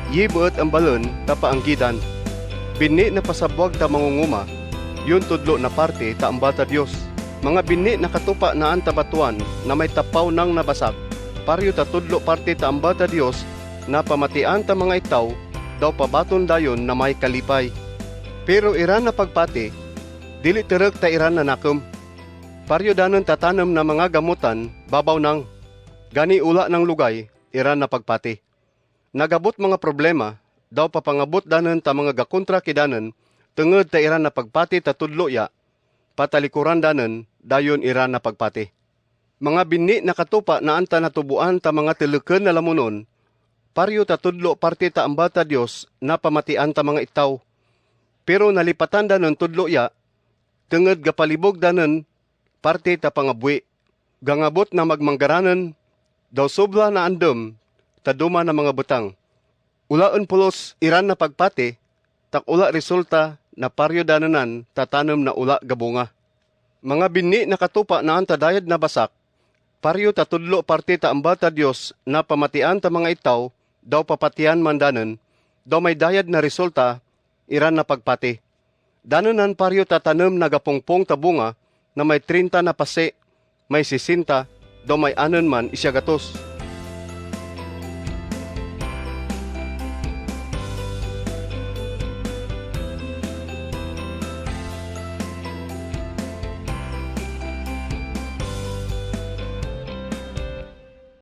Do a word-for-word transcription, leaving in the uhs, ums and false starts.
yi beuet embalun ta pa anggi dan. Binni na pasabuag ta mangunguma, yun tudlu na parte ta emba ta Dios. Manga binni na katupa na an ta batuan na mai tapau nang na basak, pario ta tudlu parte ta emba ta Dios na pamatian ta manga itau, dau pabatun dayun na mai kalipai. Pero iran na pagpate, dili terek ta iran na nakum. Pario danun ta tanum na manga gamutan babau nang, gani ula nang lugai iran na pagpate. Na gabut manga problema, dau papangabut danun ta manga gakuntra ki danun, tenged ta iran na pagpate ta tudlu ya, patalikuran danun dayun iran na pagpate. Manga binni na katupa na an ta na tubuan ta manga teleken na lamunun, pario ta tudlu parte ta emba ta Dios na pamatian ta manga itau. Pero na lipatan danun tudlu ya, tenged ga palibug danun parte ta pangabui, ga ngabut na magmanggaranun, dau subla na andem ta duma na manga betang. Ula un pulos iran na pagpate, tak ula resulta na pario danunan ta tanum na ula gabunga. Manga binni na katupa na an ta dayad na basak, pario ta tudlu parte ta emba ta Dios na pamatian ta manga itau, dau papatian man danun, dau mai dayad na resulta iran na pagpate. Danunan pario ta tanum na gapungpung ta bunga, na mai trinta na pase, mai sisinta, dau mai anun man isiagatus.